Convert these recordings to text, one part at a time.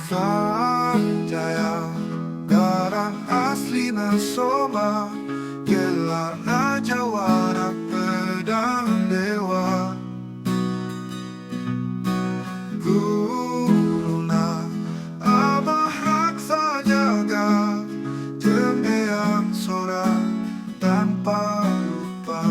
Sanjaya, darah aslina Soma, gelarna jawara pedang dewa. Guruna Abah Raksa Jaga, jeung Eyang Sora tanpa lupa.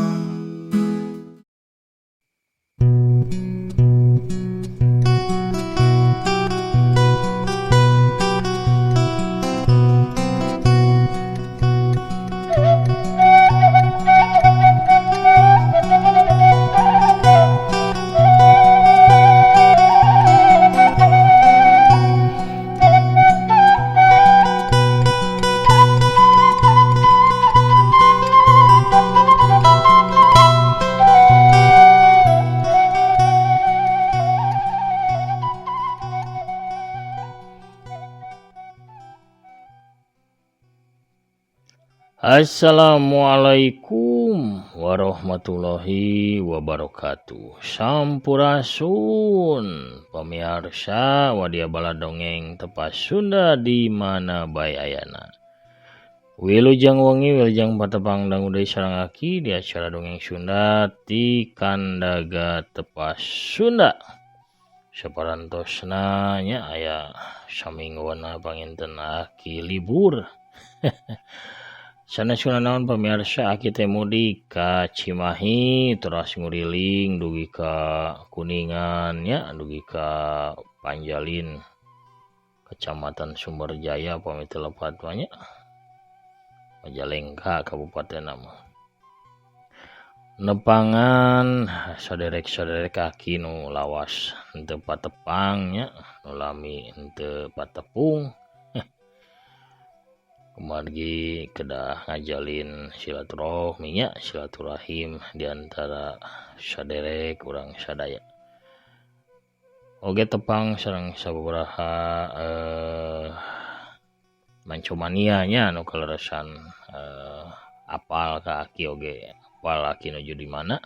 Assalamualaikum warahmatullahi wabarakatuh. Sampurasun pemirsa wadia bala dongeng tepas Sunda di mana bae ayana. Wilujeng wengi wilujeng patepang dangu deui sareng aki di acara dongeng Sunda ti Kandaga Tepas Sunda. Saparantosna nya aya samingguan panginten aki libur. Sanes naon pemirsa, aki teh mudik ka Cimahi teras nguriling dugi ka Kuningan nya, dugi ka Panjalin, Kecamatan Sumberjaya pami teu lepat mah nya, Majalengka kabupaten mah. Nepangan saderek-saderek aki nu lawas henteu patepang nya, nu lami henteu patepung. Kumargi kedah ngajalin silaturahmi nya, silaturahim diantara saderek urang sadaya. Oge tepang sareng sababaraha mancomania nya anu kaleresan apal ka aki oge apal aki nuju di mana.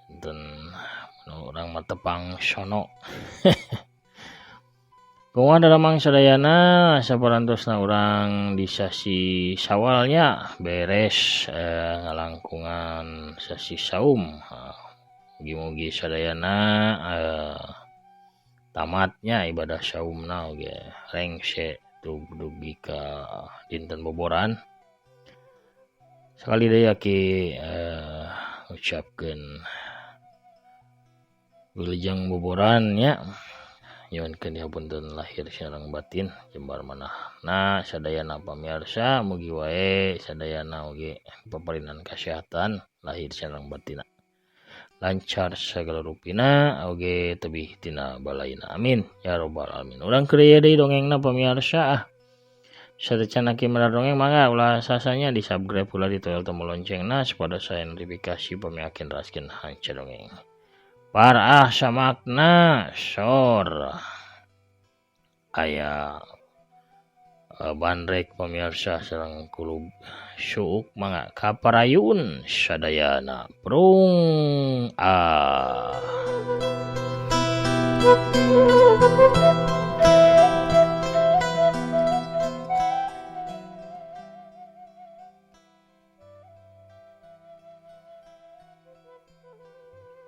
Janten nu urang mah tepang sono. Kumaha daramang sadayana saparantosna urang di sasi Sawalnya beres ngalangkungan sasi saum. Mugi-mugi sadayana tamatnya ibadah saumna oge rengse dugi ka dinten boboran. Sakali deui aki ngucapkeun wilujeng boboran nya. Nyuhunkeun dihapunten lahir sareng batin jembar manahna sadayana pamirsa, mugi wae sadayana oge paparinan kasehatan lahir sareng batina, lancar sagala rupina oge tebih tina balaina, amin ya robbal alamin. Urang keur ieu deui dongengna pamirsa. Ah, sateuacan aki medar dongeng mangga ulah sasanya di subscribe ulah ditoel tombol loncengna supaya saya notifikasi pami aki neraskeun hanca dongeng. Parah samakna sor aya bandrek pemirsa sareng kulub suuk mangga kaparayun sadayana prung ah.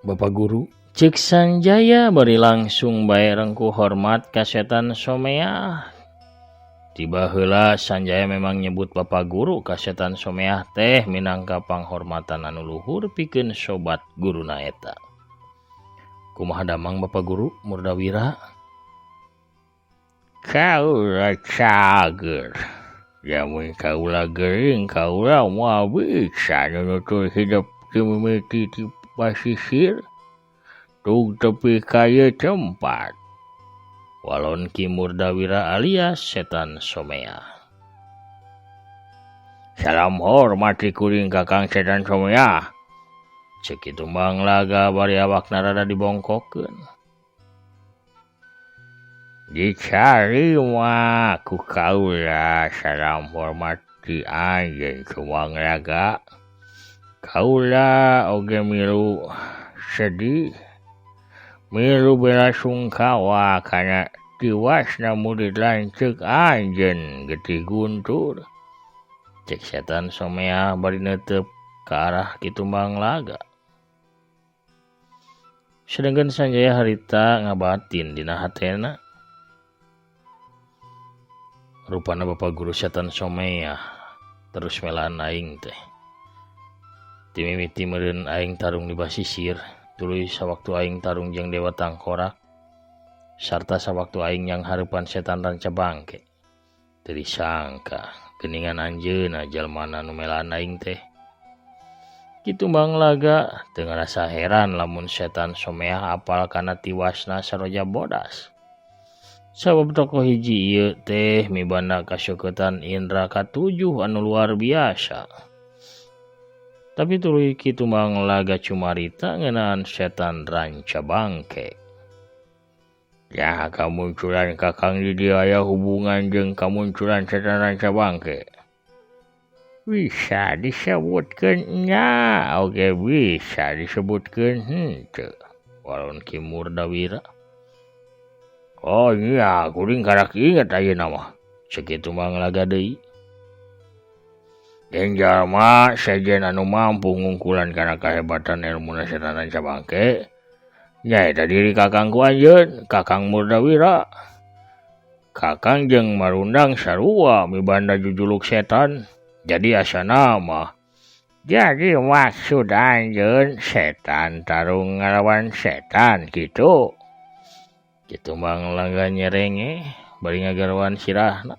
Bapak Guru cek Sanjaya bari langsung bae rengku hormat ka setan Someah. Tiba heula Sanjaya memang nyebut Bapak Guru ka setan Someah teh minangka panghormatan anu luhur pikeun sobat guruna eta. Kumaha damang Bapak Guru Murdawira? Kaula cager. Lamun kaula gering kaula moal bisa nunutur hidup mimiti ti pasisir tug tepi ka ieu tempat. Walon Ki Murdawira alias Setan Someah. Salam hormat ti kuring Kakang Setan Someah. Cek Ki Tumbang Laga bari awakna rada dibongkokeun. Dicari mah ku kaula salam hormat ti anjeun Tumbang Laga. Kaula oge milu sedih Milu belasungkawa kana tiwasna murid lanceuk anjeun Getih Guntur. Cek setan Somea bari neuteup ka arah Ki Tumbang Laga. Sedengkeun Sanjaya harita ngabatin dina hatena. Rupana Bapak Guru Setan Somea terus melaan aing teh. Ti mimiti meureun aing tarung di basisir, tuluy sawaktu aing tarung jeung Dewa Tangkorak, sarta sawaktu aing yang hareupan setan Ranca Bangke. Teu disangka geuningan anjeunna jalmana nu melaan aing teh. Ki Tumbang Laga teu ngarasa heran lamun setan Somea apal kana tiwasna Saroja Bodas. Sabab tokoh hiji ieu teh mibanda kaseuketan indra katujuh anu luar biasa. Tapi tuluy Ki Tumbang Laga cumarita ngeunaan setan Ranca Bangke. Ya, kamunculan Kakang di dieu aya hubungan jeung kamunculan setan Ranca Bangke. Bisa disebutkeun nya, oge bisa disebutkeun henteu. Walon Ki Murdawira. Oh iya, kuring karak inget ayeuna mah. Ceuk Ki Tumbang Laga deui. Jeung jalma sejen anu mampu ngungkulan kana kahebatan elmuna setan Ranca Bangke, nyaeta diri kakangku anjeun, Kakang Murdawira. Kakang jeung Marundang sarua mibanda jujuluk setan. Jadi asana mah. Jadi maksud anjeun setan tarung ngalawan setan kitu. Ki Tumbang Laga nyerenge bari ngagarwan sirahna.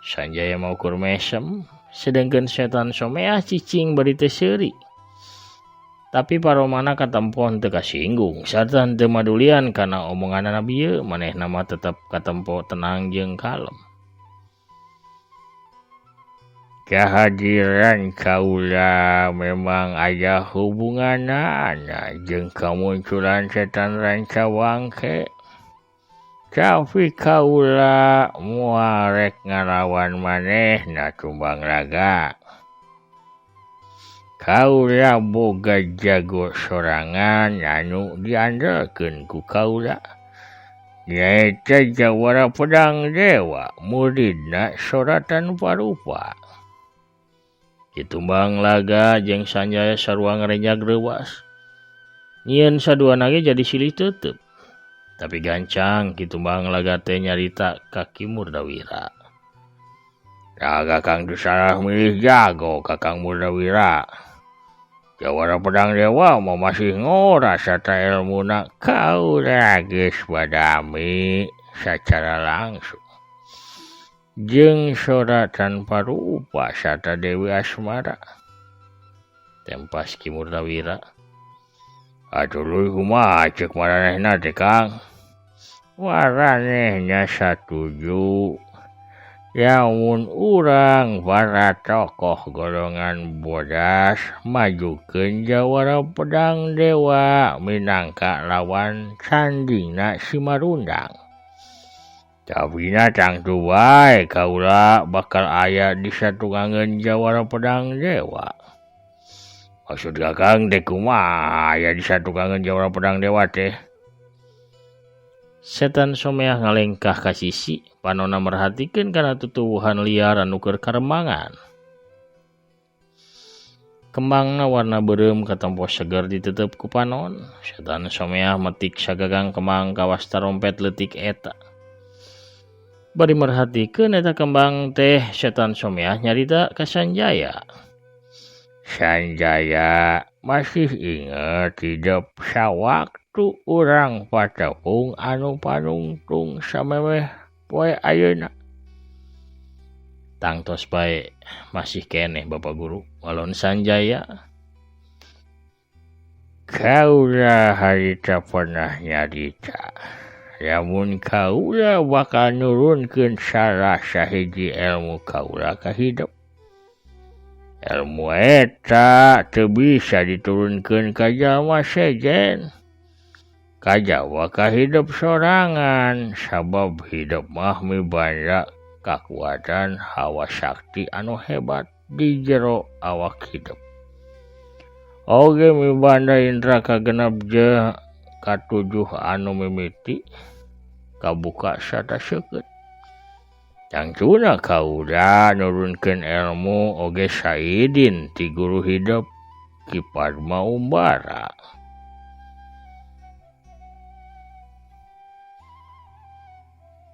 Sanjaya mah ukur mesem, sedengkeun setan Somea cicing bari teu seuri. Tapi paromana katempo teu kasinggung sarta teu madulian kana omonganana bieu, manehna mah tetep katempo tenang jeung kalem. Kehadiran kaula memang aya hubunganna jeung kamunculan setan Ranca Bangke. Tapi kaula moal rek ngalawan manehna Tumbang Laga. Kaula boga jago sorangan anu diandelkeun ku kaula. Nyaeta Jawara Pedang Dewa, muridna Soratan Parupa. Ki Tumbang Laga jeung Sanjaya sarua ngarenjag reuwas. Nyieun saduana ge jadi silih teuteub. Tapi gancang Ki Tumbang Laga teh nyarita ka Ki Murdawira. Da Kakang teu salah milih jago Kakang Murdawira. Jawara Pedang Dewa mah masih ngora sarta elmuna kaula geus badami sacara langsung. Jeung Soratan Parupa sarta Dewi Asmara. Tempas Ki Murdawira. Atuh leuwih kumaha ceuk maranehna teh Kang? Maranehna satuju. Lamun urang para tokoh golongan bodas majukeun Jawara Pedang Dewa minangka lawan sandingna si Marundang. Tabina tangtu wae kaula bakal aya di satungangeun Jawara Pedang Dewa. Maksud Kakang teh kumaha aya di satungangeun Jawara Pedang Dewa teh? Setan Somea ngalengkah ka sisi, panona merhatikeun kana tutuwuhan liar anu keur karemangan. Kembangna warna beureum katempo seger ditutup ku panon. Setan Somea metik sagagang kembang kawas tarompet leutik eta. Bari merhatikeun eta kembang teh, Setan Somea nyarita ka Sanjaya. Sanjaya masih inget tidak sawaktu urang patepung anu panungtung samemeh poe ayeuna. Tangtos bae masih keneh Bapak Guru walon Sanjaya. Kaula harita pernah nyarita lamun kaula bakal nurunkeun salah sahiji ilmu kaula ka hidup. Ilmu eta teu bisa diturunkeun ka jalma sejen. Kajawa ka hidup sorangan, sabab hidup mah mibanda kakuatan hawa sakti anu hebat di jero awak hidup. Oge mibanda indra kagenep katujuh anu mimiti kabuka sarta seukeut. Tangtuna kaula nurunkeun ilmu oge saidin ti guru hidup Ki Padma Umbara.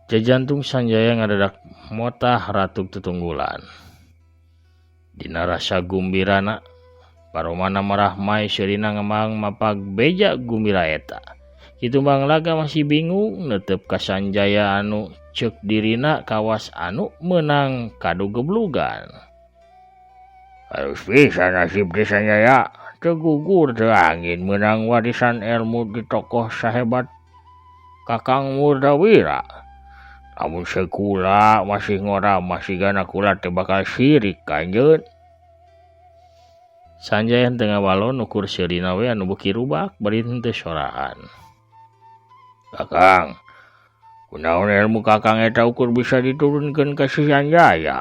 Jajantung Sanjaya ngadadak motah ratug tetunggulan. Dina rasa gumbirana, paromana marahmai seurina ngemang mapag beja gumbira eta. Ki Tumbang Laga masih bingung netep ka Sanjaya anu ceuk dirina kawas anu meunang kadu geblugan. Harus bisa nasib teh Sanjaya, teu gugur teu angin meunang warisan ilmu di tokoh sahebat Kakang Murdawira. Lamun sekula masih ngora masih gana kula teu bakal sirik kanjeun. Sanjaya teu ngawalon ukur seurina we anu beuki rubak bari henteu soraan. Kakang, kunaon ilmu kakang eta ukur bisa diturunkeun ka si Sanjaya?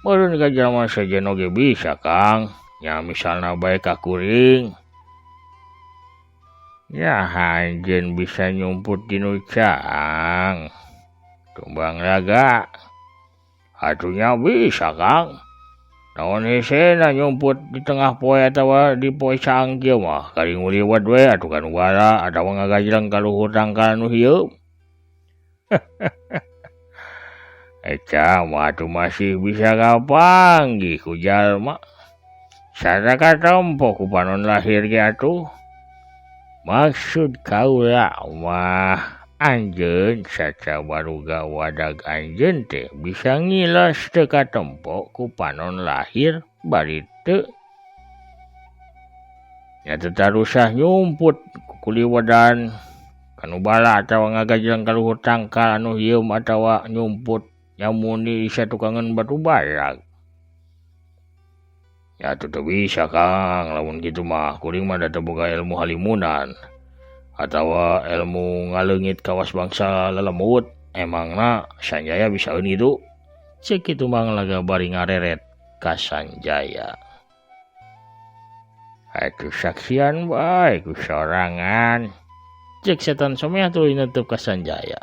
Meureun ka jalma sejen oge bisa, Kang. Nya misalna bae ka kuring. Ya anjeun bisa nyumput dinu caang. Tumbang Laga. Atunya bisa, Kang. Naon hesena nyumput di tengah poe atawa di poe caang kieu mah kari nguliwat we atuh ka nu bara atawa ngagajleng ka luhur tangkal nu hieum. Eta mah atuh masih bisa kapanggih ku jalma. Sarta katempo ku panon lahir ge atuh. Maksud kaula mah anjeun saca baruga wadag anjeun teh bisa ngilas teu katempo ku panon lahir bari teu nya teu tarusah nyumput ku kuliwedan kanu bala atawa ngagajleng ka luhur tangkal anu hieum atawa nyumput nyamuni isa tukangeun batu balag. Ya atuh teu bisa, Kang, lamun kitu mah kuring mah da teu boga ilmu halimunan atawa ilmu ngaleungit kawas bangsa lelemut. Emangna Sanjaya bisaeun kitu? Ceuk Ki Tumbang Laga bari ngareret ka Sanjaya. Atuh saksian bae ku sorangan. Ceuk setan someah tuluy netep ka Sanjaya.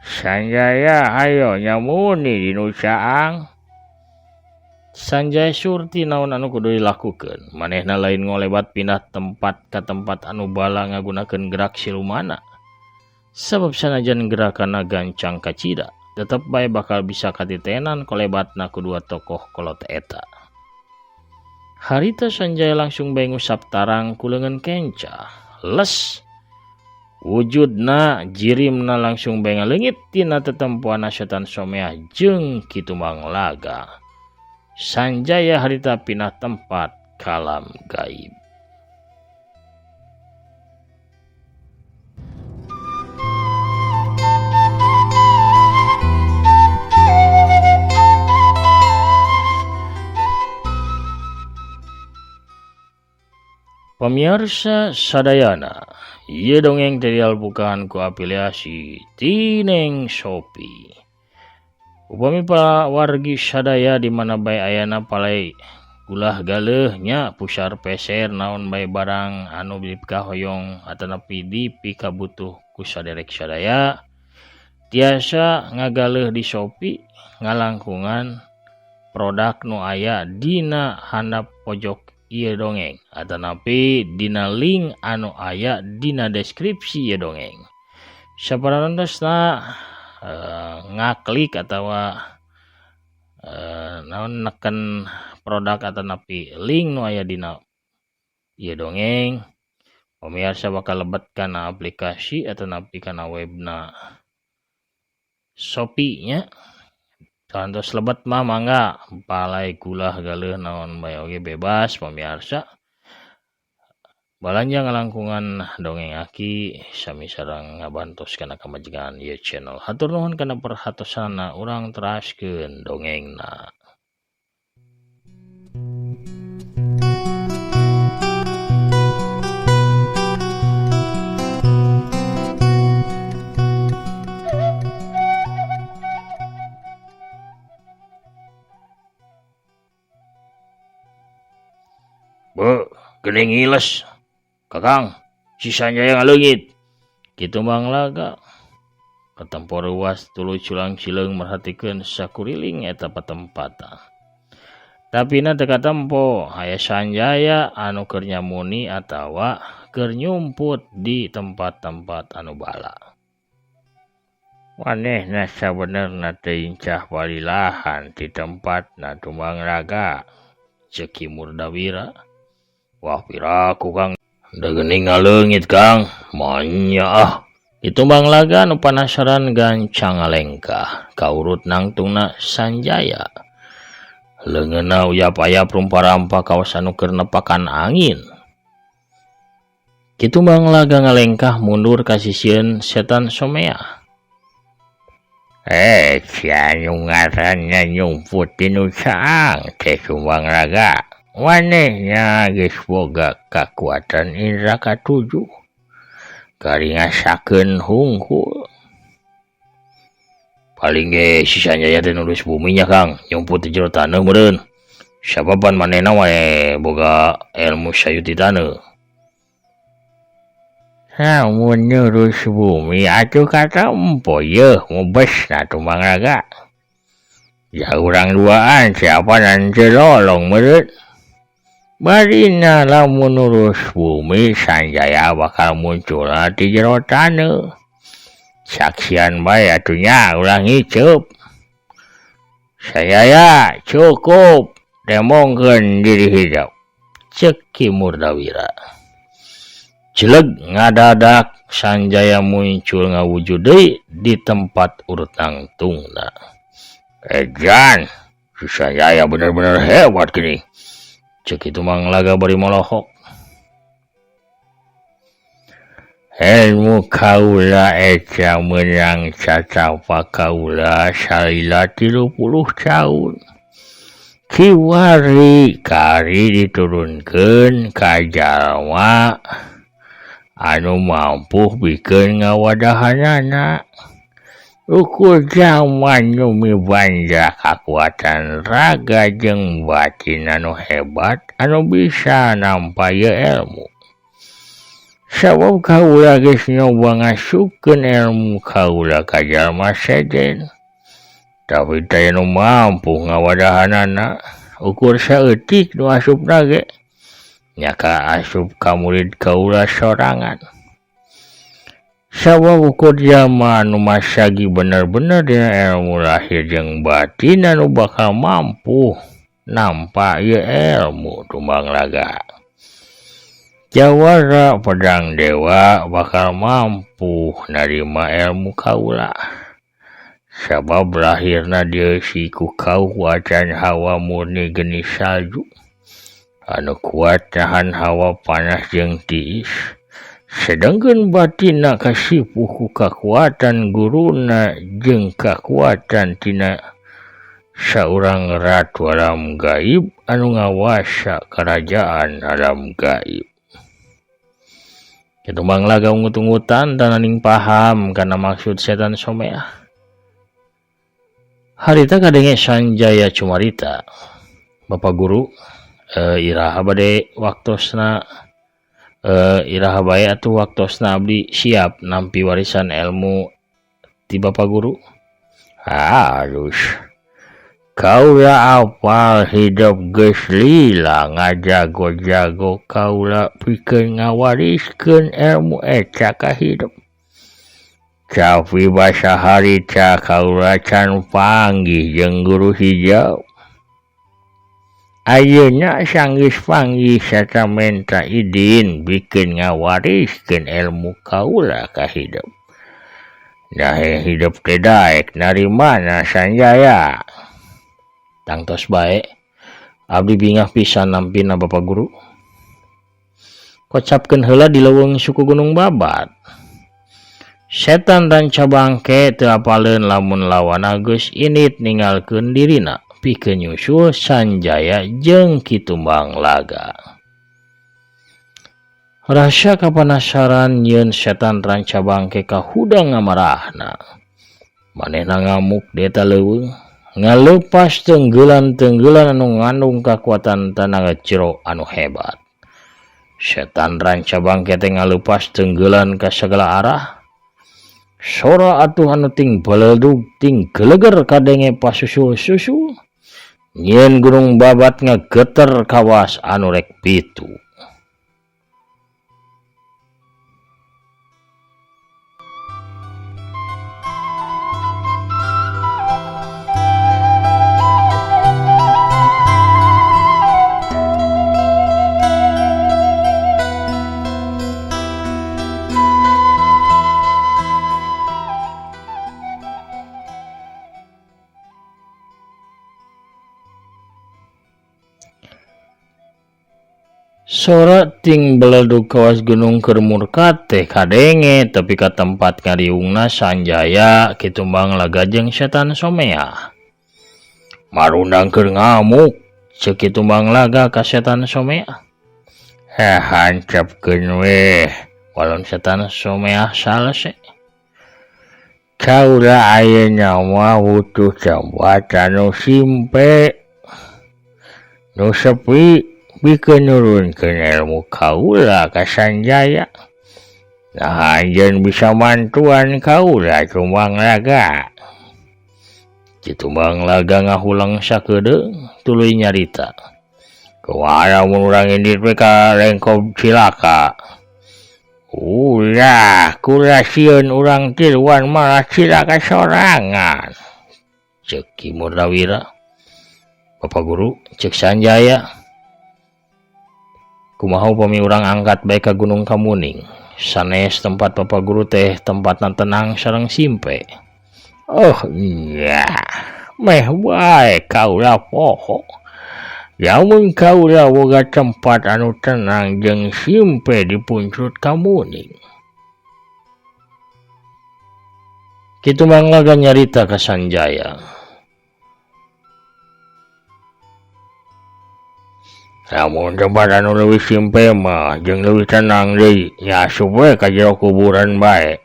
Sanjaya hayo nyamuni dinu caang. Sanjaya surti naon anu kudu dilakukeun. Manehna lain ngolebat pindah tempat ka tempat anu bala ngagunakeun gerak silumana. Sabab sanajan gerakanna gancang kacida, tetep bae bakal bisa katitenan kolebatna ku dua tokoh kolot eta. Harita Sanjaya langsung bae ngusap tarang ku leungeun kenca. Les! Wujudna jirimna langsung bae ngaleungit tina tetempoanna setan someah jeung Ki Tumbang Laga. Sanjaya harita pindah tempat kalam gaib. Pemirsa sadayana, ieu dongeng teh dialbukan ku afiliasi Tineng Shopee. Upami wargi sadaya di mana bae ayana palai gulah galeuh nya pusar peser naon bae barang anu dipikahoyong atanapi dipikabutuh ku saderek sadaya tiasa ngagaleuh di Shopee ngalangkungan produk nu aya dina handap pojok ieu dongeng atanapi dina link anu aya dina deskripsi ieu dongeng. Saparantosna ngaklik atawa naon neken produk atanapi link nu aya dina ieu dongeng, pemirsa bakal lebet kana aplikasi atanapi kana webna Shopee nya. Saantos lebet mah mangga palai gulah galeuh naon bae oge bebas pemirsa. Balanja ngalangkungan dongeng aki sami sareng ngabantos kana kamajengan ieu channel. Hatur nuhun kana perhatosanana, urang teraskeun dongengna. Be, geuning ngiles. Kakang, Si Sanjaya ngaleungit. Ki Tumbang Laga katempo reuwas tuluy culang cileung merhatikeun sakuriling eta patempatan. Tapina teu katempo aya Sanjaya anu keur nyamuni atawa keur nyumput di tempat-tempat anu bala. Manehna sabenerna teu incah palilahan ti tempatna Tumbang Laga. Ceuk Ki Murdawira. Wah piraku Kang. Da geuning ngaleungit Kang. Manya ah. Ki Tumbang Laga nu panasaran gancang ngalengkah ka urut nangtungna Sanjaya. Leungeunna uyap-ayap rumpa-rampa kawasan nu keur nepakan angin. Ki Tumbang Laga ngalengkah mundur ka sisieun setan Someah. Sia nu ngaranna nyumput tinu caang teh Tumbang Laga. Manehna geus boga kakuatan indra katujuh. Karingasakeun hungkul. Paling ge si Sanjaya teh nurus buminya Kang, nyumput di jero taneuh meureun. Sababan manehna wae boga ilmu sayut di taneuh. Lamun nurus bumi atuh katempo yeuh mubesna Tumbang Laga. Ya urang duaan siapa nanti lolong meureun. Barina lamun nurus bumi Sanjaya bakal muncul di jero taneuh. Saksian bae atuh nya ulah ngiceup. Sanjaya cukup demongkeun diri hidep. Ceuk Ki Murdawira. Jeleg ngadadak Sanjaya muncul ngawujud deui di tempat urut nangtungna. Ejan, si Sanjaya bener-bener hebat gini. Ceuk Ki Tumbang Laga bari molohok. Ilmu kaula eta meunang catapa kaula salila 30 taun. Kiwari kari diturunkeun ka jalma anu mampu bikeun ngawadahanana. Ukur zaman nu mibanja kakuatan raga jeung batin anu hebat anu bisa nampa ieu ilmu. Sabab kaula geus nyoba ngasupkeun ilmu kaula ka jalma sejen. Tapi teh nu mampu ngawadahanana ukur saeutik nu asupna ge nya ka asup ka murid kaula sorangan. Sabab ukur jalma anu masagi bener-bener dina ilmu lahir jeung batin anu bakal mampu nampa ieu ilmu Tumbang Laga. Jawara pedang dewa bakal mampu narima ilmu kaula. Sabab lahirna dieusi ku kakuatan hawa murni geni salju anu kuat nahan hawa panas jeung tiis. Sedangkeun batinna kasipuh ku kakuatan guruna jeung kakuatan tina saurang ratu alam gaib anu ngawasa karajaan alam gaib. Ki Tumbang Laga ungut-ungutan tananing paham kana maksud setan Someah. Harita kadenge Sanjaya cumarita. Bapak guru, iraha bade waktosna iraha bae atuh waktosna abdi siap nampi warisan ilmu ti Bapak guru. Halus. Kaula apal hidup geus lila ngajago-jago kaula pikeun ngawariskeun ilmu eta ka hidup. Tapi basa harita kaula can panggih jeung guru hijau. Ayeuna sanggeus panggih sarta menta idin bikeun ngawariskeun ilmu kaula ka hidup. Nah hidup teh daek narimana Sanjaya. Tangtos bae abdi bingah pisan nampina Bapak guru. Kocapkeun heula di leuweung suku Gunung Babat. Setan ranca bangke teu apaleun lamun lawana geus init ninggalkeun dirina pikeun nyusul Sanjaya jeung Ki Tumbang Laga. Rasa kapanasaran yeun setan ranca bangke kahudang ngamarahna. Manehna ngamuk di eta leuweung, ngaleupas tenggelan-tenggelan anu ngandung kakuatan tanaga jero anu hebat. Setan ranca bangke teh ngaleupas tenggelan ka sagala arah. Sora atuh anu ting beledug ting geleger kadenge pasusul-susul. Nyieun gunung babat ngageter kawas anu rek pitu. Sora ting beledug kawas gunung keur murka teh kadenge tepi ka tempat ngariungna Sanjaya Ki Tumbang Laga jeung Setan Somea. Marundang keur ngamuk ceuk Ki Tumbang Laga ka Setan Somea. Heh hancepkeun weh walon Setan Somea salese. Kaula ayeuna mah butuh tempat anu simpe nu sepi bikeun nurunkeun ilmu kaula ka Sanjaya. Nah anjeun bisa mantuan kaula Tumbang Laga. Ki Tumbang Laga ngahulang sakedeung tuluy nyarita. Kumaha mun urang indit we ka lengkob cilaka. Ulah kula sieun urang tiluan malah cilaka sorangan. Ceuk Ki Murdawira. Bapak Guru ceuk Sanjaya. Kumaha upami urang angkat bae ka Gunung Kamuning. Sanes tempat Bapak Guru teh tempatna tenang sareng simpe. Oh iya, meh wae kaula poho. Lamun kaula boga tempat anu tenang jeung simpe di Punclut Kamuning. Ki Tumbang Laga nyarita ka Sanjaya. Lamun tempat anu leuwih simpe mah jeung leuwih tenang deui nya asup we ka jero kuburan bae.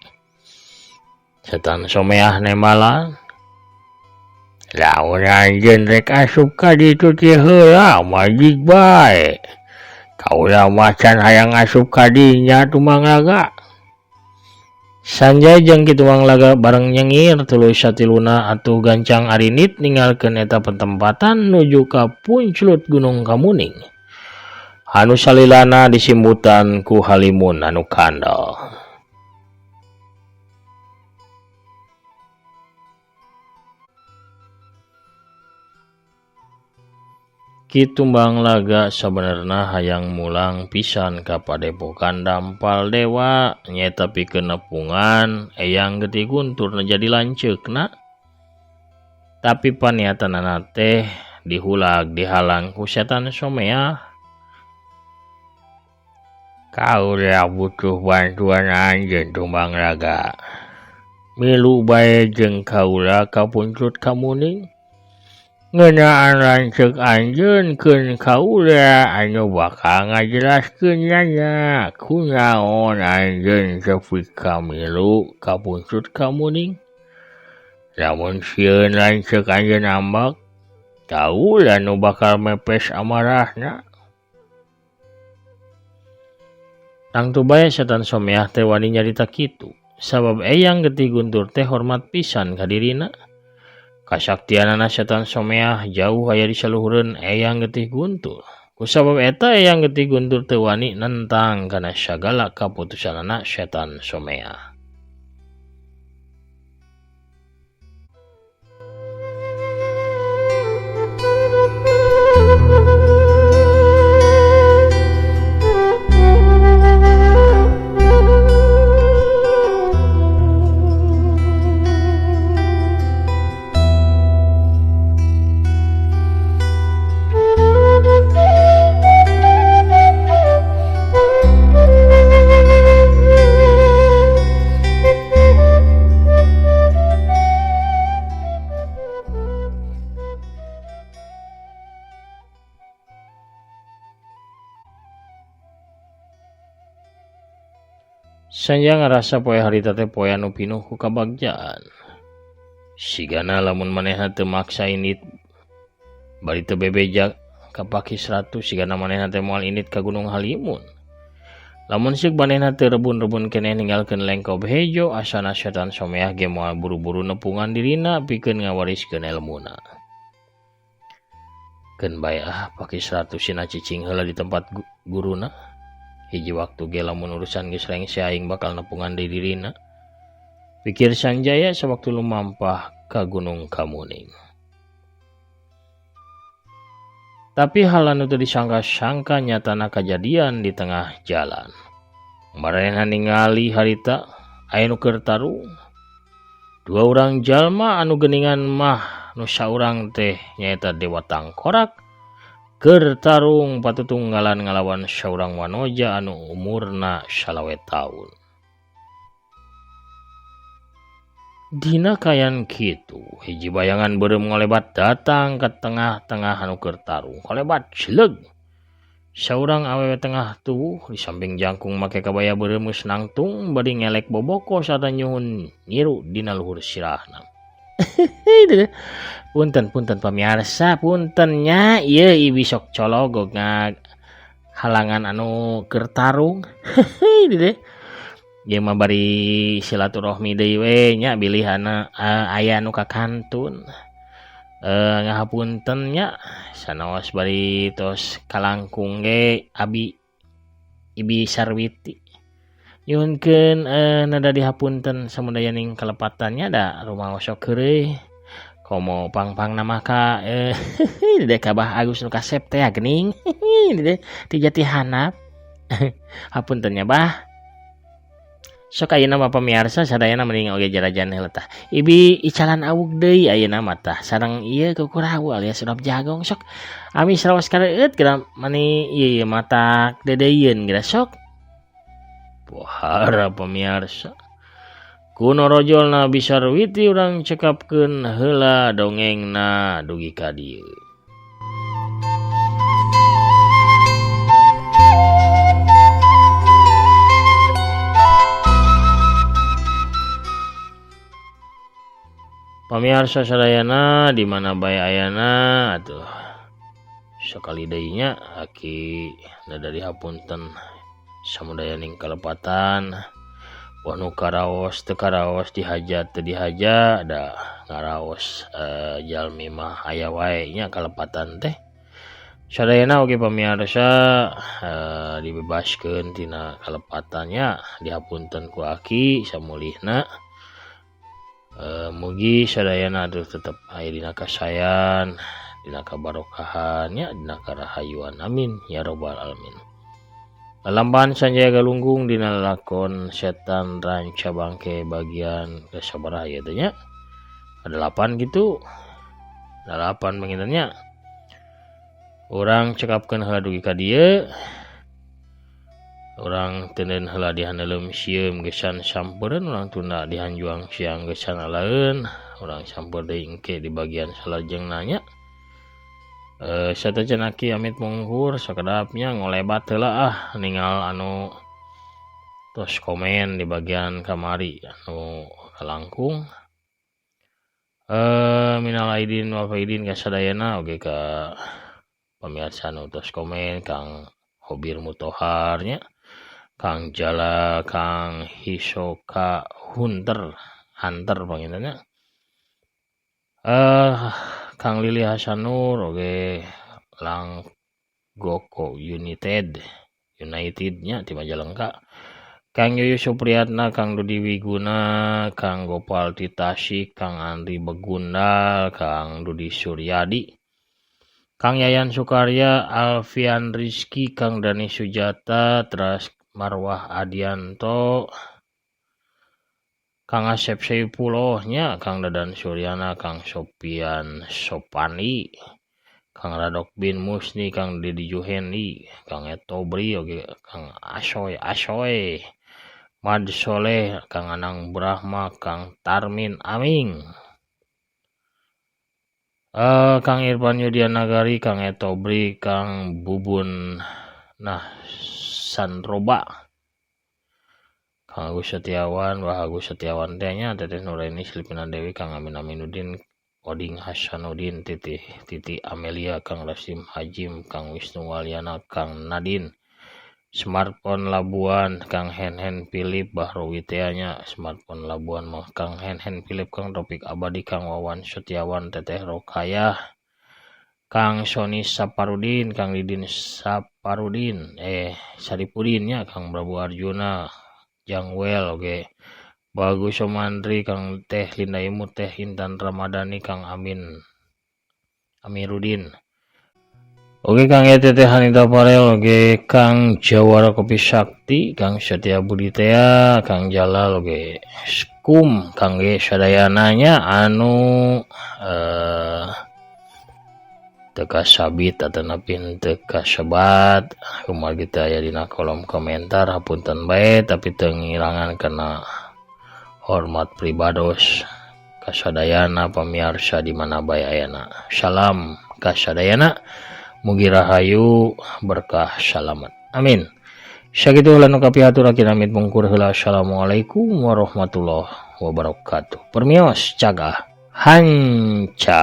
Setan Someah nembalan. Lamun anjeun rek asup ka ditu teh heula majig bae. Kaula mah can hayang asup ka dinya Tumbang Laga. Sanjaya jeung Ki Tumbang Laga bareng nyengir tuluy satiluna atuh gancang arinit ninggalkeun eta petempatan nuju ka Punclut Gunung Kamuning. Anu salilana disimbutan ku halimun anu kandel. Ki Tumbang Laga sabenerna hayang mulang pisan ka padepokan Dampal Dewa nyaeta pikeun nepungan Eyang Getih Guntur nu jadi lanceukna. Tapi paniatanana teh dihulag dihalang ku Setan Somea. Kaula butuh bantuan anjeun Tumbang Laga. Milu bae jeung kaula ka Punclut Kamuning. Ngeunaan lanceuk anjeun keun kaula anu bakal ngajelaskeun nya kunaon anjeun tepi ka milu ka Punclut Kamuning. Lamun sieun lanceuk anjeun ambek, kaula nu bakal mepes amarahna. Tangtu bae Setan Someah teh wani nyarita kitu, sabab Eyang Getih Guntur teh hormat pisan ka dirina. Kasaktianana Setan Someah jauh aya di saluhureun Eyang Getih Guntur. Kusabab eta Eyang Getih Guntur teu wani nentang kana sagala kaputusanana Setan Someah. Sanjaya ngarasa poe harita teh poe anu pinuh ku kabagjaan. Sigana lamun manehna teu maksa indit bari teu bebeja ka Pakis Ratu, sigana manehna teh moal indit ka Gunung Halimun. Lamun sieuk manehna teu rebun-rebun keneh ninggalkeun lengkob hejo, asana setan someah ge moal buru-buru nepungan dirina pikeun ngawariskeun elmuna. Keun bae ah Pakis Ratu sina cicing heula di tempat guruna. Hiji waktu ge lamun urusan geus rengse aing bakal nepungan deui dirina. Pikir Sanjaya sawaktu lumampah ka Gunung Kamuning. Tapi hal anu teu disangka-sangka nyatana kajadian di tengah jalan. Maranehna ningali harita aya nu keur tarung. Dua urang jalma anu geuningan mah nu saurang teh nyaeta Dewa Tangkorak keur tarung patutunggalan ngalawan saurang wanoja anu umurna 25 taun. Dina kayan kitu, hiji bayangan beureum ngolebat datang ke tengah-tengah anu keur tarung. Kolebat jleg. Saurang awewe tengah tubuh di samping jangkung make kabaya beureum geus nangtung bari ngelek boboko sarta nyuhun nyiru dina luhur sirahna. Punten punten pamiarsa, punten nya ieu ibi sok cologog halangan anu keur tarung. Ieu mah bari silaturahmi deui we nya bilihana aya nu kakantun. Ngahapunten nya sanaos bari tos kalangkung ge abi Ibi Sarwiti. Nyuhunkeun nada dihapunten samudayaning kalepatannya da rumaos sok heureuy. Komo pang-pang nama ka dede ka Bah Agus nu kasep teh geuning dede ti jati handap. Hapunten nya Bah. Sok ayeuna mah pamiarsa sadayana mending oge jarajan heula tah. Ibi icalan awug deui ayeuna mah tah sareng ieu kukurawu alias urap jagong sok. Amis raos kareueut geura mani ieu matak dedeyeun geura sok. Pohara pamiarsa. Kuno rojolna Bi Sarwiti urang cekapkeun heula dongengna dugi ka dieu. Pamiarsa sadayana di mana bae ayana atuh sakali deui nya aki nada dihapunten samudayaning kalepatan nu karaos teu karaos dihaja teu dihaja da ngaraos jalmi mah aya wae nya kalepatan teh. Sadayana oge pamiarsa dibebaskeun tina kalepatannya dihapunten ku aki samulihna. Mugi sadayana atuh tetep aya dina kasayan, dina kabarokahan nya, dina karahayuan, amin ya robbal alamin. Lalambahan Sanjaya Galunggung dina lalakon Setan Ranca Bangke bagian kasabaraha ieu teh nya? 8 gitu. 8 panginten nya. Urang cekapkeun heula dugi ka dieu. Urang teuneun heula dihaneuleum sieum gesan sampeureun, urang tunda dihanjuang siang gesan alaeun, urang sampeur deui engke di bagian salajengna nya. Satacan aki amit mungkur sakedapnya ngolebat heula ah ningal anu tos komen di bagian kamari anu kalangkung. Minal aidin wal faidin ka sadayana oge ka pamirsa anu tos komen, Kang Hobir Mutohar nya, Kang Jala, Kang Hisoka Hunter, Hunter panginten nya. Kang Lili Hasanur oge Lang Goko United nya ti Majalengka. Kang Yuyu Supriyatna, Kang Dudi Wiguna, Kang Gopal Titasi, Kang Andri Begundal, Kang Dudi Suryadi, Kang Yayan Sukarya, Alfian Rizky, Kang Dani Sujata, teras Marwah Adianto, Kang Asep Saipuloh nya, Kang Dadan Suryana, Kang Sopian Sopani, Kang Radok bin Musni, Kang Didi Juhendi, Kang Etobri oge Kang Asoy Asoy, Mad Soleh, Kang Anang Brahma, Kang Tarmin Aming, Kang Irfan Yudian Nagari, Kang Etobri, Kang Bubun nah Sanroba, Kang Agus Setiawan, Wah Agus Setiawan teh nya, Teteh Nuraini, Silpina Dewi, Kang Amin Aminuddin, Oding Hasanuddin, Titi Titi Amelia, Kang Rasim Hajim, Kang Wisnu Waliana, Kang Nadine, Smartphone Labuan Kang Henhen Philip Bahrowi teh nya smartphone Labuan mah Kang Henhen Philip Kang Topik Abadi Kang Wawan Setiawan Teteh Rokayah Kang Sony Saparudin Kang Didin Saparudin Saripudin nya Kang Prabu Arjuna Jangwel oge Bagus Somandri Kang Teh Linda Imut Teh Intan Ramadhani Kang Amin Amiruddin. Oke Kang Teteh Hanita Parel oke Kang Jawara Kopi Sakti Kang Setia Budi Tea Kang Jalal oke Skum Kang G sadayananya anu teka sabit atanapi teka sebat kumargi teu aya dina kolom komentar hapunten bae tapi teu ngilangan kana hormat pribados kasadayana pamiarsa di mana bae ayana. Salam kasadayana. Mugi rahayu berkah salamat. Amin. Sakitu heula nu kapihatur amit mungkur heula. Assalamualaikum warahmatullahi wabarakatuh. Permios cagah hanca.